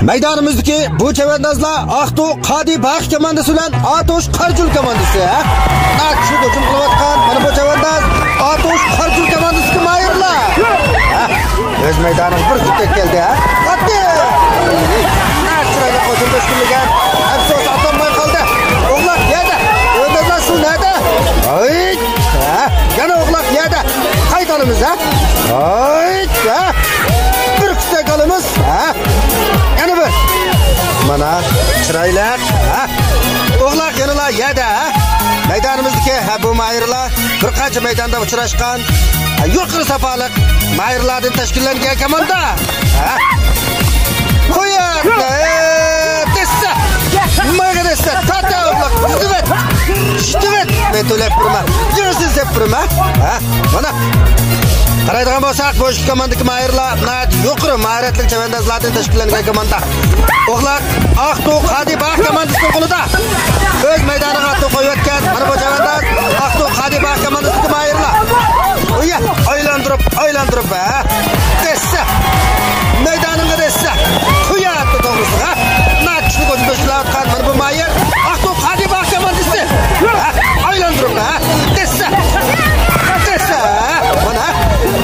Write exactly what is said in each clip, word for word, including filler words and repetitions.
مەيدانىمىزدىكى بۇ چەۋەندازلار ئاقتۇ قادى باقى كوماندىسى بىلەن ئاتۇش قارجۇل كوماندىسى، ھە؟ ناھايىتى كۈچلۈك ھۇجۇم قىلىۋاتقان مانا بۇ چەۋەنداز ئاتۇش قارجۇل كوماندىسىدىكى ماھىرلار. ھە؟ ئۆز مەيدانىغا بىر كۈتەك كەلدى، ھە؟ ئاتتى! ناھايىتى چىرايلىق ھۇجۇم تەشكىللىگەن. ئەپسۇس، ئاتالماي قالدى. ئوغلاق يەردە. ئۆندەزلەر شۇ نەدە؟ ھەي! ھە؟ يەنە ئوغلاق يەردە. قايتا ئالىمىز، ھە؟ ھەي! ھە؟ بىر كۈتەك ئالىمىز، ھە؟ يەنە بىر. مانا، چىرايلىق، ھە؟ ئوغلاق يەنىلا يەردە، ھە؟ مەيدانىمىزدىكى، ھە، بۇ ماھىرلار بىر قانچە مەيداندا ئۇچراشقان، ھە، يۇقىرى ساپالىق ماھىرلاردىن تەشكىللەنگەن كوماندا. ھە؟ قويۇڭ، ھە، دەسسە. ماڭا دەسسە، تارتىڭ ئوغلاق، يۈزۈۋەت. يۈزۈۋەت. مەن تۆلەپ بېرىمەن. يۈزۈۋەت بېرىمەن. ھە؟ مانا. قارايدىغان بولساق، بۇ ئىككى كوماندىكى ماھىرلار ناھايىتى يۇقىرى ماھارەتلىك چەۋەندازلاردىن تەشكىللەنگەن كوماندا. ئوغلاق ئاقتۇ قادى باقى كوماندىسىنىڭ قولىدا. ئۆز مەيدانىغا ئاتتۇ قويۇۋەتكەن. مانا بۇ چەۋەنداز ئاقتۇ قادى باقى كوماندىسىدىكى ماھىرلار. ئۇيە، ئايلاندۇرۇپ، ئايلاندۇرۇپ، ھە. دەسسە. مەيدانىڭغا دەسسە. قويۇڭ ئاتتى توغرىسىغا. ناھايىتى كۈچلۈك ھۇجۇم تەشكىللەۋاتقان مانا بۇ ماھىر. ئاقتۇ قادى باقى كوماندىسى. ھە، ئايلاندۇرۇپ، ھە، دەسسە، دەسسە، ھە، مانا،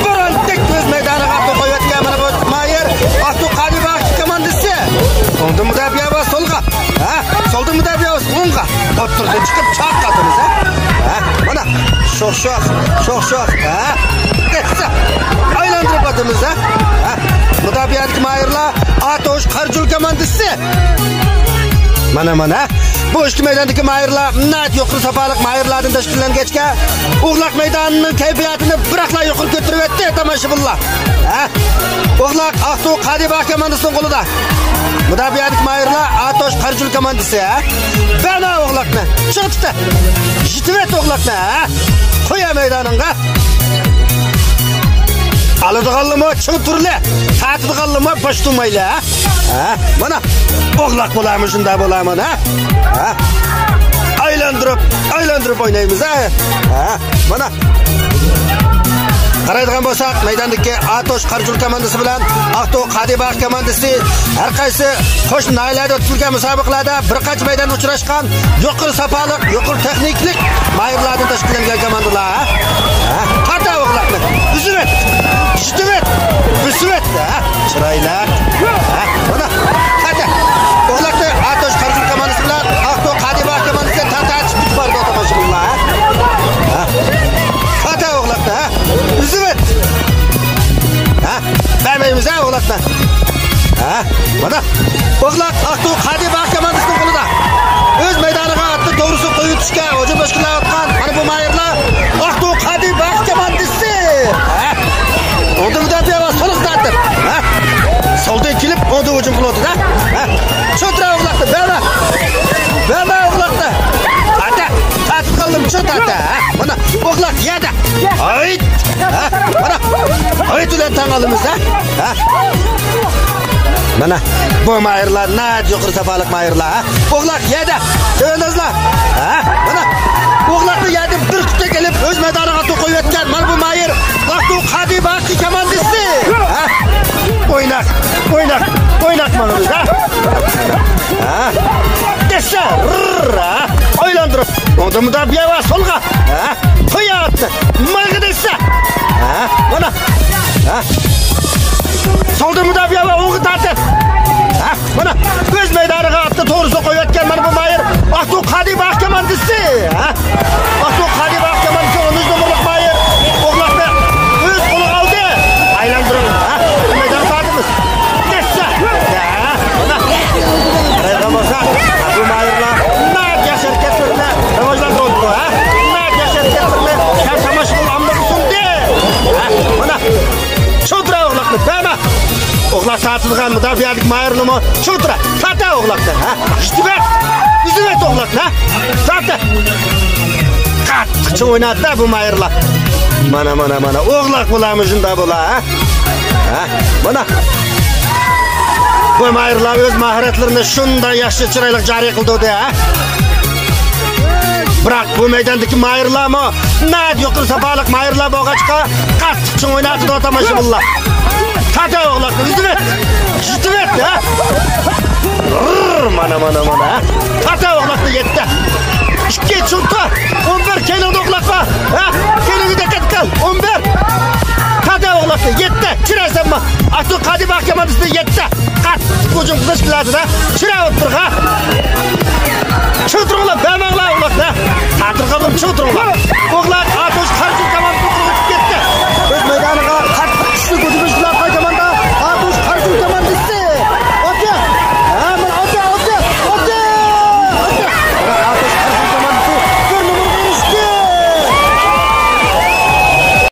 بوران تەك ئۆز مەيدانىغا ئاتتۇ قويۇۋەتكەن مانا بۇ ماھىر، ئاقتۇ قادى باقى كوماندىسى. ئوڭدىن مۇداپىئە ۋە سولغا، ھە، سولدىن مۇداپىئە ۋە ئوڭغا. ئوتتۇرىدىن چىقىپ چاق ئاتىمىز، ھە، ھە، مانا، شوخ شوخ، شوخ شوخ، ھە، دەسسە، ئايلاندۇرۇپ ئاتىمىز، ھە، ھە، مۇداپىئەدىكى ماھىرلار، ئاتۇش قارجۇل كوماندىسى. مانا، مانا. بۇ ئىككى مەيداندىكى ماھىرلار ناھايىتى يۇقىرى ساپالىق ماھىرلاردىن تەشكىللەنگەچكە، ئوغلاق مەيدانىنىڭ كەيپىياتىنى بىراقلا يۇقىرى كۆتۈرۈۋەتتى، تاماشىبىنلار. ھە؟ ئوغلاق ئاقتۇ قادى باقى كوماندىسىنىڭ قولىدا. مۇداپىئەدىكى ماھىرلار ئاتۇش قارجۇل كوماندىسى. ھە؟ بەرمە ئوغلاقنى. چىڭ تۇت. يېتىۋەت ئوغلاقنى. ھە؟ قويۇڭ مەيدانىڭغا. ئالىدىغانلىمۇ چىڭ تۇرلى، تارتىدىغانلىمۇ باش تۇرمايلى، ھە؟ ھە؟ مانا، ئوغلاق بولامۇ شۇنداق بولامۇ، ھە؟ ھە؟ ئايلاندۇرۇپ، ئايلاندۇرۇپ ئوينايمىز، ھە؟ ھە؟ مانا. قارايدىغان بولساق، مەيداندىكى ئاتۇش قارجۇل كوماندىسى بىلەن ئاقتۇ قادى باقى كوماندىسى ھەر قايسى قوشنا ناھىيەلەردە ئۆتكۈزۈلگەن مۇسابىقىلەردە بىر قانچە مەيداندا ئۇچراشقان يۇقىرى ساپالىق، يۇقىرى تېخنىكىلىق ماھىرلاردىن تەشكىللەنگەن كوماندىلار. ھە؟ تارتىڭ ئوغلاقنى. ئۈزۈۋەت. يېتىۋەت. بۆسۈۋەت. ھە؟ چىرايلىق. ھە؟ مانا. تارتىڭ. ئوغلاقنى ئاتۇش قارجۇل كوماندىسى بىلەن ئاقتۇ قادى باقى كوماندىسى تارتىۋېتىپ كېتىپ بارىدۇ، تاماشىبىنلار. ھە؟ ھە؟ تارتىڭ ئوغلاقنى. ھە؟ ئۈزۈۋەت. ھە؟ بەرمەيمىز، ھە، ئوغلاقنى. ھە؟ مانا، ئوغلاق ئاقتۇ قادى باقى كوماندىسىنىڭ قولىدا. ئۆز مەيدانىغا ئاتتى توغرىسىغا قويۇۋېتىشكە ھۇجۇم تەشكىللەۋاتقان مانا بۇ ماھىرلار ئاقتۇ قادى باقى كوماندىسى. ھە؟ ئوڭدا مۇداپىئە بار، سولغا تارتىپ. ھە؟ سولدىن كېلىپ، ئوڭدا ھۇجۇم قىلىۋاتىدۇ، ھە؟ ھە؟ چوترا ئوغلاقنى، بەرمە. بەرمە ئوغلاقنى. ئاتا، تارتىپ قالدىم، چوترا ئاتا. ھە؟ مانا، ئوغلاق يەردە. ھايت! ھە؟ مانا، ھايت بىلەن تەڭ ئالىمىز، ھە؟ ھە؟ مانا، بۇ ماھىرلار ناھايىتى يۇقىرى ساپالىق ماھىرلار، ھە؟ ئوغلاق يەردە، چەۋەندازلار. ھە؟ مانا، ئوغلاقنى يەردىن بىر كۈتەك ئېلىپ، ئۆز مەيدانىغا ئاتتۇ قويۇۋەتكەن. مانا بۇ ماھىر، ئاقتۇ قادى باقى كوماندىسى. ھە؟ ئويناق، ئويناق، ئويناق ماڭىمىز، ھە؟ ھە؟ دەسسە، ررر، ھە؟ ئايلاندۇرۇپ، ئوڭدا مۇداپىئە بار، سولغا. ھە؟ قويۇڭ ئاتنى. ماڭا دەسسە. ھە؟ مانا. ھە؟ سولدا مۇداپىئە بار، ئوڭغا تارتىپ. ھە؟ مانا، ئۆز مەيدانىغا ئاتتى توغرىسىغا قويۇۋەتكەن مانا بۇ ماھىر. ئاقتۇ قادى باقى كوماندىسى. ھە؟ ئاقتۇ قادى باقى كوماندىسى ئون ئۈچ نومۇرلۇق ماھىر. ئوغلاقنى ئۆز قولىغا ئالدى. ئايلاندۇرۇپ. ھە؟ مەيدانغا تارتىمىز. دەسسە. ھە؟ مانا. قارايدىغان بولسا، بۇ ماھىرلار ناھايىتى ياخشى ھەرىكەتلىرىنى راۋاجلاندۇرۇۋاتىدۇ، ھە؟ ناھايىتى ياخشى ھەرىكەتلىرىنى ھەر تاماشىبىن ئاممىغا سۇندى. ھە؟ مانا، چوترا ئوغلاقنى بەرمە. ئوغلاق تارتىدىغان مۇداپىئەدىكى ماھىرنىمۇ چوترا. تارتىڭ ئوغلاقنى، ھە؟ يېتىۋەت. ئۈزۈۋەت ئوغلاقنى، ھە؟ تارتىڭ. قاتتىق چىڭ ئوينايدۇ بۇ ماھىرلار. مانا، مانا، مانا. ئوغلاق بولامۇ شۇنداق بولا، ھە؟ ھە؟ مانا. بۇ ماھىرلار ئۆز ماھارەتلىرىنى شۇنداق ياخشى، چىرايلىق جارى قىلدۇردى، ھە؟ بىراق بۇ مەيداندىكى ماھىرلارمۇ ناھايىتى يۇقىرى ساپالىق ماھىرلار بولغاچقا، قاتتىق چىڭ ئويناۋاتىدۇ، تاماشىبىنلار. تارتىڭ ئوغلاقنى، ئۈزۈۋەت! يېتىۋەت، ھە؟ مانا، مانا، مانا، ھە؟ تارتىۋ ئوغلاقنى، يەتتە. ئىككى، چۇڭتۇ. ئون بىر، كەينىڭدە ئوغلاق بار. ھە؟ كەينىڭگە دىققەت قىل. ئون بىر. تارتىۋ ئوغلاقنى، يەتتە. چىرەسەنما. ئابدۇقادىر باغ كوماندىسىدا يەتتە. قاتتىق ھۇجۇم قىلىش لازىم، ھە؟ چىرە ئوتتۇرىغا. چىڭ تۇرۇڭلار، بەرمەڭلار ئوغلاقنى. تارتىرغانلىرىم چىڭ تۇرۇڭلار.